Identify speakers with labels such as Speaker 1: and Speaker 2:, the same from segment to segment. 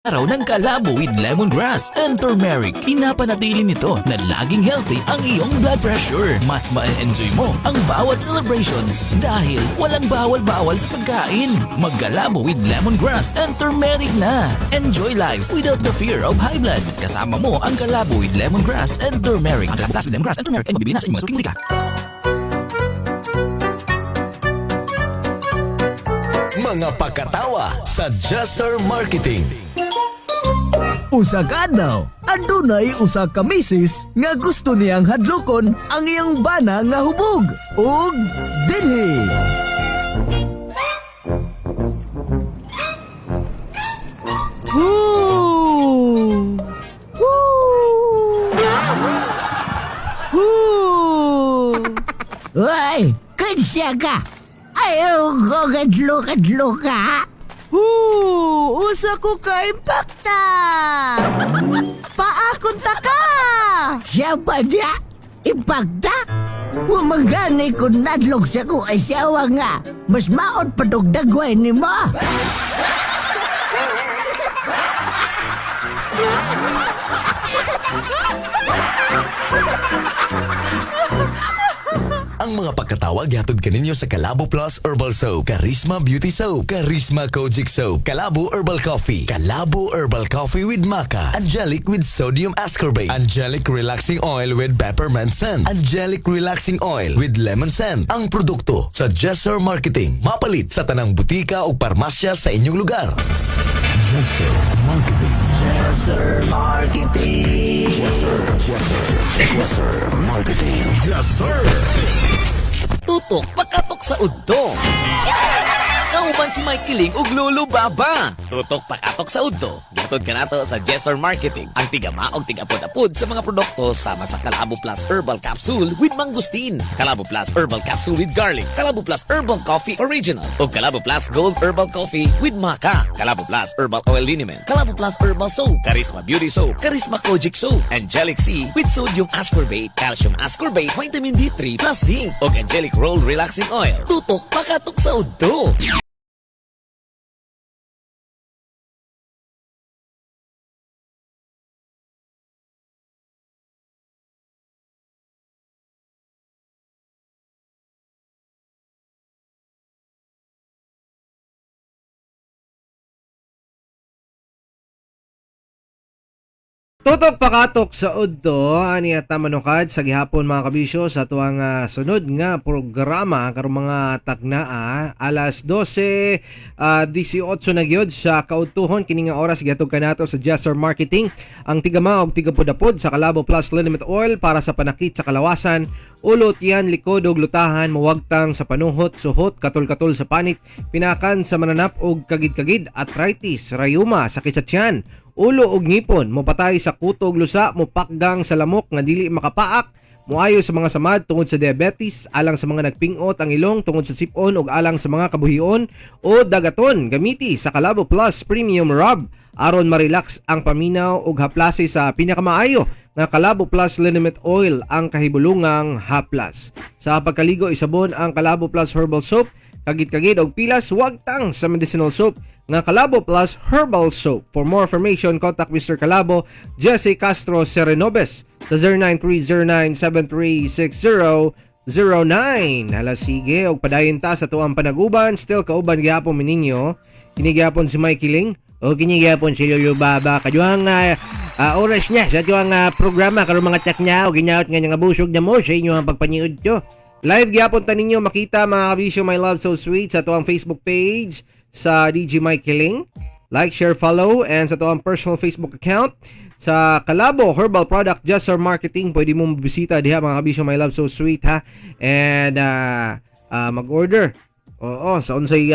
Speaker 1: Araw ng Kalabo with lemongrass and turmeric. Pinapanatili nito na laging healthy ang iyong blood pressure. Mas ma-enjoy mo ang bawat celebrations dahil walang bawal-bawal sa pagkain. Magkalabo with lemongrass and turmeric na. Enjoy life without the fear of high blood. Kasama mo ang Kalabo with lemongrass and turmeric. Ang Kalabo Plus with lemongrass and turmeric ay mabibili na sa inyong mga suking botika.
Speaker 2: Mga pakatawa sa Jesser Marketing.
Speaker 3: Usa ka adlaw, adunay usa ka misis nga gusto niyang hadlokon ang iyang bana nga hubog ug dinhi.
Speaker 4: Hoo! Hoo! Hoo!
Speaker 5: Uy, kansya ka! Ayaw ko kadlo-kadlo ka!
Speaker 4: Hoo! Usa ko ka impakta! Paakon ta ka!
Speaker 5: Siya ba niya? Ipagda? Umagani ko nadlog sa ko asawa nga. Mas maot patugdagway ni mo.
Speaker 2: Ang mga pagkatawa gihatod kaninyo sa Kalabo Plus Herbal Soap, Charisma Beauty Soap, Charisma Kojic Soap, Kalabo Herbal Coffee, Kalabo Herbal Coffee with Maca, Angelic with Sodium Ascorbate, Angelic Relaxing Oil with Peppermint Scent, Angelic Relaxing Oil with Lemon Scent. Ang produkto sa Jesser Marketing. Mapalit sa tanang butika o parmasya sa inyong lugar. Jesser Marketing. Jesser Marketing. Jesser, Jesser, Jesser Marketing. Jesser.
Speaker 6: Tutok pakatok sa udto. Kauban si Mike Kiling ug Lolo Baba. Tutok pakatok sa udto. Gihatod kanato sa Jesser Marketing. Ang tigama og tigapod-apod sa mga produkto sama sa Kalabo Plus Herbal Capsule with Mangosteen, Kalabo Plus Herbal Capsule with Garlic, Kalabo Plus Herbal Coffee Original, ug Kalabo Plus Gold Herbal Coffee with Maca, Kalabo Plus Herbal Oil Liniment, Kalabo Plus Herbal Soap, Charisma Beauty Soap, Charisma Kojic Soap, Angelic C with Sodium Ascorbate, Calcium Ascorbate, Vitamin D3 plus Zinc, ug Angelic Roll Relaxing Oil. Tutok pakatok sa udto.
Speaker 7: Tutok pakatok sa udto ani at manukad sa gihapon, mga kabisyo, sa tuwang sunod nga programa karong mga taknaa alas 12 18 na gyud sa kaudtuhon. Kini nga oras gihatod kanato sa Jesser Marketing, ang tigama og tigapudapod sa Kalabo Plus Liniment Oil para sa panakit sa kalawasan, ulo, tiyan, likod ug lutahan, mawagtang sa panuhot, suhot, katol-katol sa panit, pinakan sa mananap og kagid-kagid, arthritis, rayuma, sakit sa tiyan, ulo ug ngipon, mopatay sa kuto ug lusa, mopakgang sa lamok nga dili makapaak, moayo sa mga samad tungod sa diabetes, alang sa mga nagpingot ang ilong tungod sa sipon ug alang sa mga kabuhion o dagaton. Gamiti sa Kalabo Plus Premium Rub aron marelax ang paminaw ug haplasi sa pinakamaayo nga Kalabo Plus Liniment Oil ang kahibulungang haplas. Sa pagkaligo, isabon ang Kalabo Plus Herbal Soap, kagid-kagid og pilas, wagtang sa medicinal soap nga Kalabo Plus Herbal Soap. For more information, contact Mr. Kalabo, Jesse Castro Serenobes sa 0930-973-6009. Hala sige, og padayon ta sa tuang panaguban, still kauban gihapon mi ninyo. Kini gihapon si Mikey Ling
Speaker 8: O kini gyapon si Lolo Baba kaduhang oras niya sa tuwang programa karon mga takna o ginaot nga nga busog na mo sa inyo ang pagpaniud to.
Speaker 7: Live gyapon ta ninyo makita, mga kabisyo, my love so sweet, sa tuang Facebook page sa DJ Mike Kiling. Like, share, follow and sa tuang personal Facebook account sa Kalabo Herbal Product Jesser Marketing, pwede mo bisita diha, mga kabisyo, my love so sweet, ha, and mag-order. Oo, sa unsay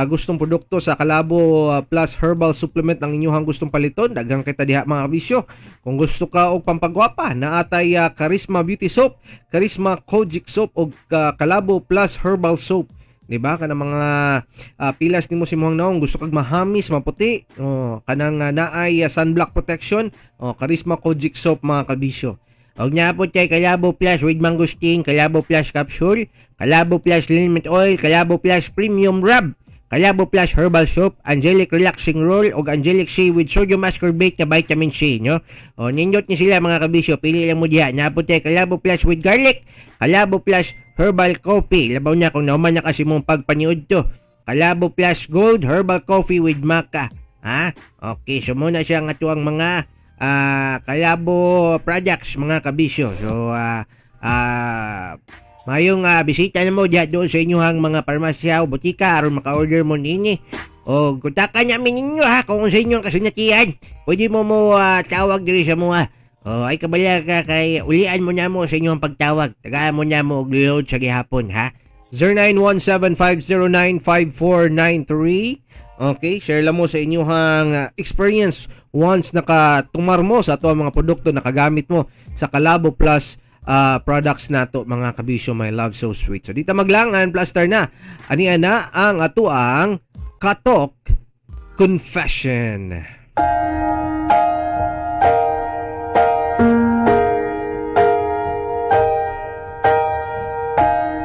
Speaker 7: gustong produkto sa Kalabo Plus Herbal Supplement ang inyong gustong paliton, daghang kita diha, mga kabisyo. Kung gusto ka og pampagwapa, naatay Charisma Beauty Soap, Charisma Kojic Soap og Kalabo Plus Herbal Soap. 'Di ba? Kanang mga pilas nimo si muhang naong gusto kag mahamis, maputi, oh, kanang naay sunblock protection, oh, Charisma Kojic Soap, mga kabisyo.
Speaker 8: Og naapot kay Kalabo Plus with Mangosteen, Kalabo Plus Capsule, Kalabo Plus Liniment Oil, Kalabo Plus Premium Rub, Kalabo Plus Herbal Soap, Angelic Relaxing Roll ug Angelic C with sodium ascorbate na vitamin C, no? O nindot ni sila mga kabisyo, pili lang mo diha. Naa pod tay Kalabo Plus with garlic, Kalabo Plus Herbal Coffee. Labaw na kung nauman na kasi mong pagpaniud to. Kalabo Plus Gold Herbal Coffee with Maca. Ha? Okay, so muna siya ang atuang mga Kalabo products mga kabisyo. So mayong bisita na mo diha doon sa inyong mga parmasya o botika aron maka-order mo nini. O kontakan namin ninyo ha kung sa inyong kasinatian. Pwede mo mo tawag diri sa mga. O ay kabala ka kay ulian mo na mo sa inyong pagtawag. Tagaan mo na mo og load sa gihapon ha.
Speaker 7: 0917-509-5493. Okay, share lang mo sa inyong experience once nakatumar mo sa ato ang mga produkto na kagamit mo sa Kalabo Plus products nato mga kabisyo, my love so sweet. So dita maglangan plaster na. Ani ana ang ato ang Katok Confession.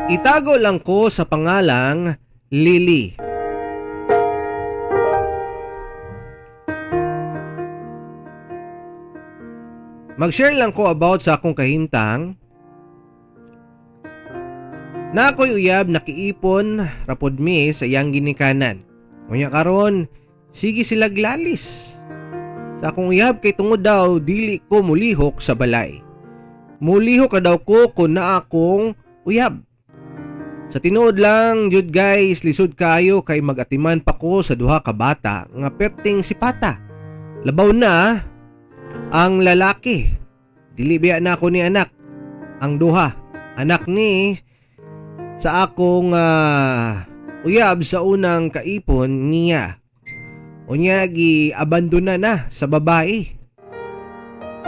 Speaker 7: Itago lang ko sa pangalang Lily. Mag-share lang ko about sa akong kahimtang. Na ako'y uyab nakiipon rapod mi sa iyang ginikanan. Unya karon, sige sila glalis. Sa akong uyab kay tungod daw dili ko mulihok sa balay. Mulihok ka daw ko kun naa akong uyab. Sa tinuod lang jud guys, lisod kayo kay magatiman pa ko sa duha ka bata nga perting sipata. Labaw na ang lalaki. Dili biya na ako ni anak. Ang duha, anak ni sa akong uyab sa unang kaipon niya. Unya gi-abandona na sa babae.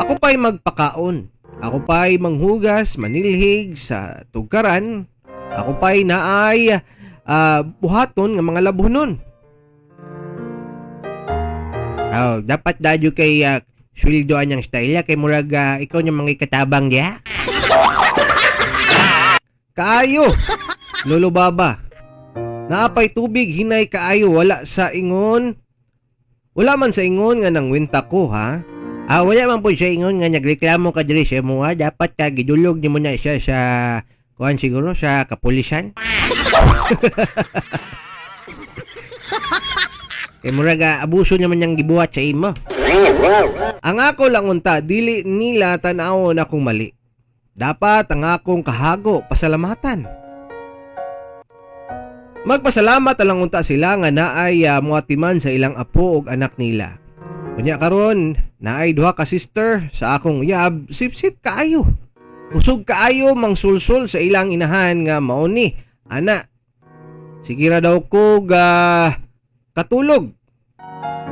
Speaker 7: Ako pa'y magpakaon. Ako pa'y manghugas, manilhig sa tugkaran. Ako pa'y naay buhaton nga mga labunon.
Speaker 8: Oh, dapat dadyo kay sweldo anyang style kay murag ikaw nya mga ikatabang diha.
Speaker 7: Kaayo, Lolo Baba. Naapay tubig hinay kaayo wala sa ingon. Wala man sa ingon nga nangwinta ko ha.
Speaker 8: Wala man po sa ingon nga nagreklamo ka diri sa imo ha. Dapat ka gidulog nimo na siya sa kuan siguro sa kapulisan. Kay murag abuso naman niyang gibuhat sa imo.
Speaker 7: Ang ako lang unta dili nila tan-awon akong mali. Dapat ang akong kahago pasalamatan. Magpasalamat alang unta sila nga naay muatiman sa ilang apo ug anak nila. Unya karon naay duha ka sister sa akong uyab, sip-sip kaayo. Kusog kaayo mangsulsul sa ilang inahan nga mao ni ana. Sige ra daw ko ga katulog.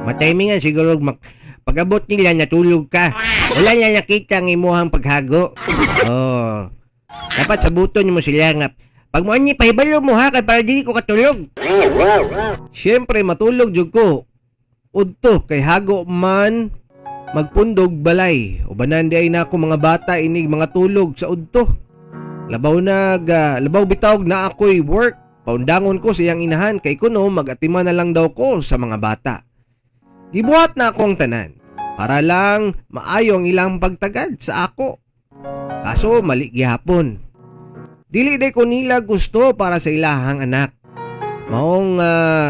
Speaker 8: Matimingan siguro pag-abot nila natulog ka. Wala na nakita ang imuhang paghago. Oh. Dapat sabuton mo sila nga pag mo ani pahibalo mo ha kay para dili ko katulog.
Speaker 7: Siyempre matulog jud ko. Udto kay hago man magpundog balay. Ubanan di ay na ako mga bata inig mga tulog sa udto. Labaw nag labaw bitawg na ako'y work. Paundangon ko sa iyang inahan kay kuno mag-atiman na lang daw ko sa mga bata. Gibuhat na akong tanan para lang maayo ang ilang pagtagad sa ako. Kaso mali gihapon. Dili day ko nila gusto para sa ilahang anak. Maong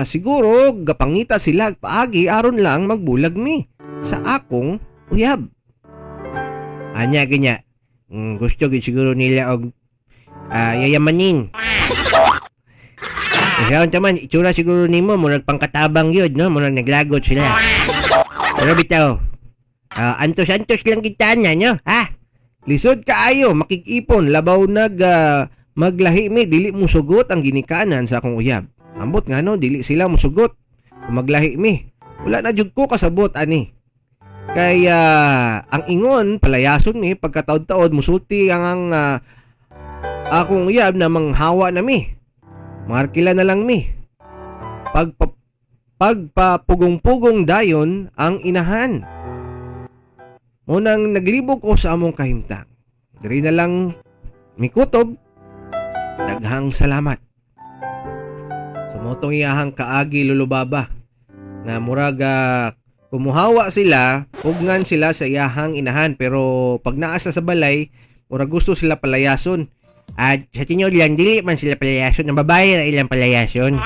Speaker 7: siguro gapangita sila paagi aron lang magbulag mi sa akong uyab.
Speaker 8: Anya ginya. Gusto gid siguro nila og yayamanin. Ikaw man, itsura siguro nimo murag pangkatabang yun, no? Murag naglagot sila. Pero bitaw, antos-antos lang kita na, no? Ha?
Speaker 7: Lisod kaayo makig-ipon labaw nag maglahi mi dili musugot ang ginikanan sa akong uyab. Ambot nga no dili sila musugot kung maglahi mi. Wala na jud ko kasabot ani. Kay ang ingon palayason mi pagkataod-taod musulti ang akong uyab na manghawa na mi. Markila na lang mi. Pagpapugong-pugong dayon ang inahan. Munang naglibog ko sa among kahimtang. Diri na lang mikutob. Daghang salamat. So mao tong iyahang kaagi, Lolo Baba, nga murag kumuhawa sila, pugnan sila sa iyahang inahan, pero pag naa sa balay, murag gusto sila palayason.
Speaker 8: At sa tinuod lang, dili man sila palayason. Ang babae ra ilang palayason.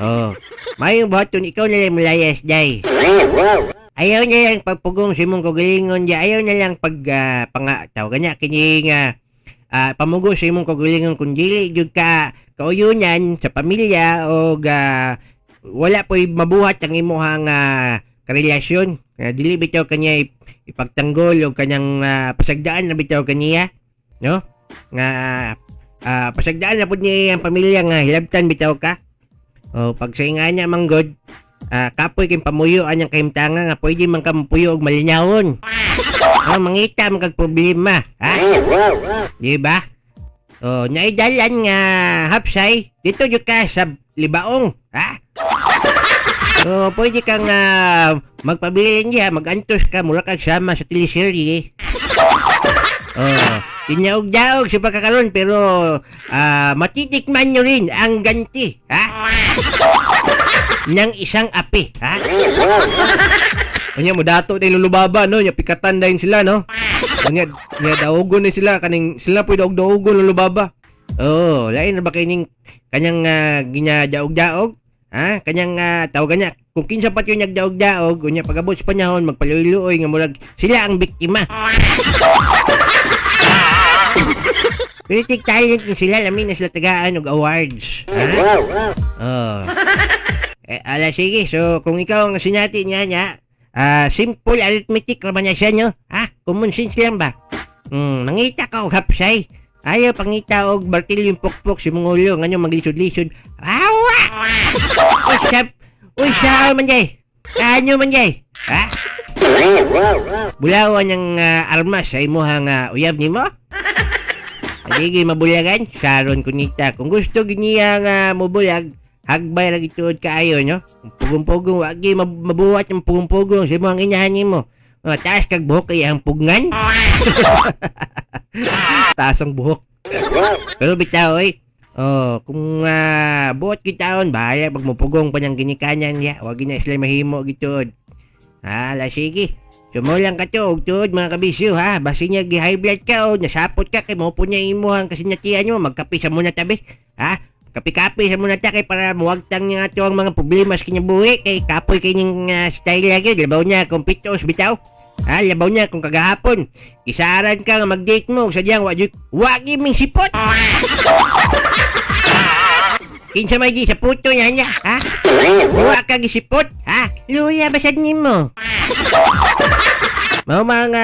Speaker 8: Oh. Mayong buhaton, ikaw na lang mulayas, day. Ayaw na lang pagpugong sa imong kaugalingon di. Ayaw na lang pag panga tawag nga kini nga pamugo sa imong kaugalingon kung dili gyud ka kauyunan sa pamilya o wala po'y mabuhat ang imuhang karelasyon. Dili bitaw kanya ipagtanggol o kanyang pasagdaan na bitaw kaniya, no? Nga pasagdaan na pud niya ang pamilya nga hilabtan bitaw ka. O pag sa ingana manggod, kapoy kay pamuyo anyang kahimtanga nga pwede man ka mapuyo og malinawon. Oh, mangita man kag problema, ha? Di ba? Oh, naidalan nga hapsay, dito jud ka sa libaong, ha? So, pwede kang magpabilin diya, magantos ka, mura kag sama sa teleserye. Oh, tinaog-daog sa pagkakaroon pero matitikman nyo rin ang ganti, ha? Ng isang api, ha?
Speaker 7: Unya mo dato day, Lolo Baba, no, nya pikatan dayon sila, no. Unya nya daugon ni sila kaning sila po'y daog-daugon, Lolo Baba.
Speaker 8: Oh, lain na ba kining kanyang ginadaog-daog? Ha? Kanyang tawagan niya. Kung kinsa pa yung nagdaog-daog, unya pag-abot sa panahon, magpaluy-luoy nga murag sila ang biktima. Critic talent ni sila, lamin na sila tagaan og awards. Ha? Oh. Eh, ala sige, so kung ikaw ang sinati niya niya, simple arithmetic raman niya siya, no? Ha? Common sense lang ba? Mangita ka og hapsay. Ayaw pangita og martilyo yung pukpok si mong ulo, ngano maglisod-lisod. Awa! Uy, sab! Uy, sao man jay? Ano man jay? Ha? Bulawan ang armas sa imuhang uyab nimo? Sige, mabulagan. Sharon kunita. Kung gusto giniya nga mubulag, hagbay ra gituod kaayo, no? Pugong-pugong, wagi mabuhat ang pugong-pugong sa imong inahan nimo. Oh, taas kag buhok kay ang pugnan.
Speaker 7: Taas ang buhok.
Speaker 8: Pero bitaw oy. Oh, kung buot kitaon, bahala pag mupugong pa niyang ginikanan niya. Wag na sila mahimo gituod. Hala, sige. Sumulang ka to, og tuod mga kabisyo ha. Basi niya gi-high blood ka o nasapot ka kay mo po niya imuhang kasinatian mo, magkape sa muna tabi. Ha? Kape-kape sa muna ta kay para muwagtang niya ato ang mga problema sa kinabuhi kay kapoy kay ning style lagi. Labaw niya kung pitos bitaw. Ha, labaw niya kung kagahapon. Isaran ka nga mag-date mo sadyang wa jud wagi ming sipot. Kinsa may gi sa puto niya niya, ha? Wa ka gisipot, ha? Luya basad nimo. Mao mga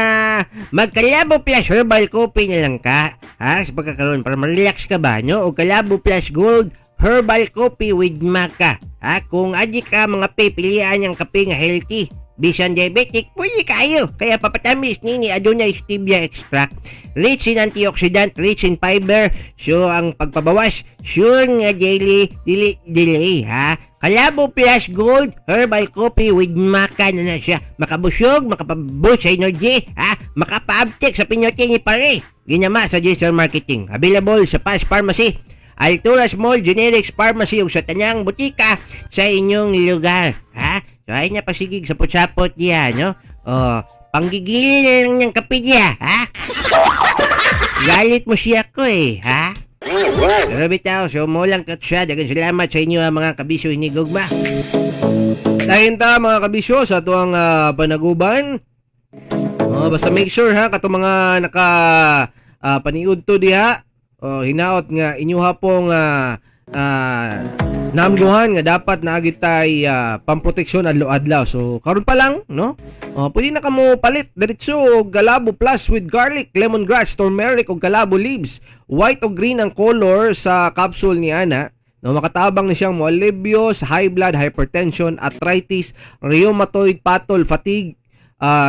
Speaker 8: magkalabo Plus Herbal Coffee na lang ka, ha? Sa pagkakaroon para ma-relax ka ba, no? O Kalabo Plus Gold Herbal Coffee with Maca. Ha? Kung adi ka mga pilian ang kape nga healthy. Bisan diabetic, pwede kayo. Kaya papatamis nini adunay stevia extract. Rich in antioxidant, rich in fiber. So ang pagpabawas, sure nga daily, dili delay, ha? Kalabo Plus Gold Herbal Coffee with Maca na na siya. Makabusyog, makapaboost sa energy, ha? Makapaabtik sa pinyote ni pare. Ginama sa Digital Marketing. Available sa Paz Pharmacy, Alturas Mall, Generics Pharmacy ug sa tanang butika sa inyong lugar, ha? So ay na pasigig sa sapot diya, no? Oh, panggigilin na lang niyang kape diya, ha? Galit mo siya ko eh, ha? Pero bitaw, so mo lang kat siya. Daghang salamat sa inyo mga kabisyo hinigugma.
Speaker 7: Dahin ta mga kabisyo sa tuang panaguban. Oh, basta make sure ha katong mga naka paniud to diha. Oh, hinaot nga inyuha pong namguhan nga dapat naagi tay pamproteksyon adlaw-adlaw. So karon pa lang, no? Oh, pwede na kamo palit diretso og Galabo Plus with garlic, lemongrass, turmeric ug kalabo leaves. White o green ang color sa capsule ni ana. No, makatabang ni siyang moalibyo sa high blood, hypertension, arthritis, rheumatoid, patol, fatigue,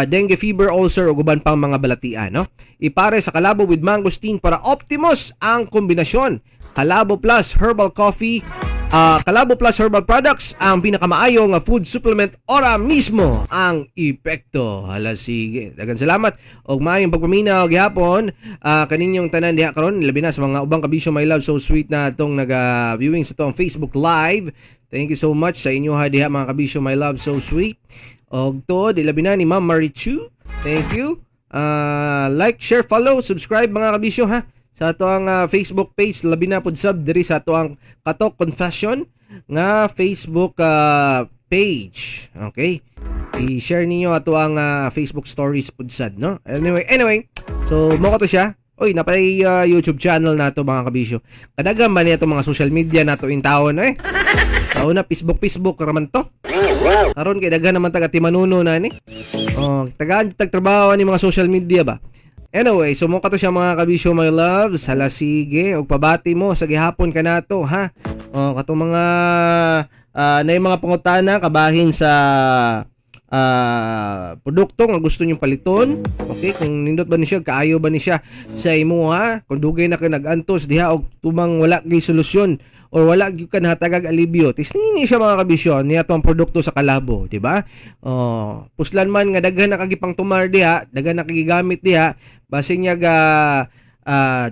Speaker 7: dengue fever, ulcer ug uban pang mga balatian, no? Ipare sa Kalabo with mangosteen para optimus ang kombinasyon. Kalabo Plus Herbal Coffee Kalabo Plus Herbal Products ang pinakamaayo nga food supplement, ora mismo ang epekto. Hala, sige. Daghang salamat og maayong pagpaminaw gihapon kaninyong tanan diha karon, labi na sa mga ubang kabisyo, my love so sweet na atong naga viewing sa atong Facebook Live. Thank you so much sa inyo ha diha, mga kabisyo, my love so sweet. Og to, di labi na ni Ma'am Marichu. Thank you. Like, share, follow, subscribe, mga kabisyo, ha, sa ato ang Facebook page, labi na pud sub diri sa ato ang Katok Confession nga Facebook page. Okay? I-share ninyo ato ang Facebook stories pud sad, no? Anyway, so mo ko to siya. Oy, napay YouTube channel nato, mga kabisyo. Kadagan ba niya mga social media nato in taon eh? Sa una, Facebook Facebook raman to. Karon kay daghan naman taga timanuno na ni. Oh, tagaan tagtrabaho ni mga social media ba. Anyway, so mo to siya, mga kabisyo, my love. Hala, sige, og pabati mo sa gihapon kanato ha. Oh, katong mga na mga pangutana kabahin sa produkto nga gusto niyong paliton. Okay, kung nindot ba ni siya, kaayo ba ni siya sa imuha, kung dugay na ka nag-antos diha og tumang wala gyud solusyon or wala gyud ka nahatagag alibyo. Testingin ni siya, mga kabisyo, niya ang produkto sa Kalabo, di ba? Oh, puslan man nga daghan na kagipang tumar diha, daghan na kagigamit diha, basin niya ga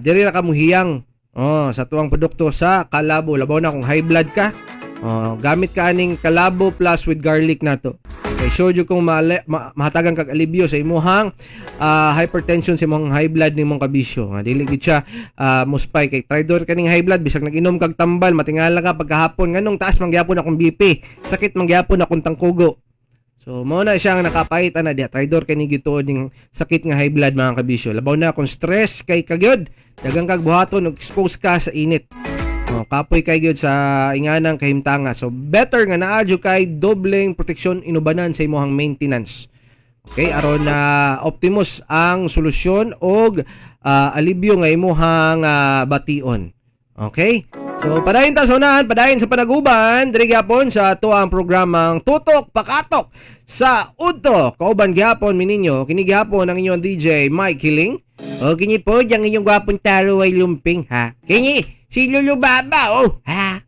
Speaker 7: diri ra ka muhiyang. Oh, sa tuang produkto sa Kalabo, labaw na kung high blood ka. Oh, gamit ka aning Kalabo Plus with garlic nato. Okay, sure jud kung mahatagan kag alibyo sa imuhang hypertension, sa imong high blood nimong kabisyo. Nga dili gid siya mo spike kay traydor kaning high blood. Bisag nag-inom kag tambal, matingala ka pagkahapon, nganong taas man gyapon akong BP, sakit man gyapon akong tangkugo. So mao na siya nga nakapahit ana diha. Traydor kani gituod ning sakit nga high blood, mga kabisyo. Labaw na kung stress kay kagyod, daghang kag buhaton ug expose ka sa init. Oh, kapoy kay gyud sa inganang kahimtanga. So better nga naa jud kay dobleng proteksyon inubanan sa imong maintenance. Okay, aron na optimus ang solusyon og alibyo nga imuhang bation. Okay? So padayon ta sa unahan, padayon sa panaguban, diri gyapon sa ato ang programang Tutok Pakatok sa Udto. Kauban gyapon mi ninyo, kini gyapon ang inyong DJ Mike Hiling.
Speaker 8: O kini po, ang inyong gwapong taro ay lumping ha. Kini, si Lolo Baba, oh, ha.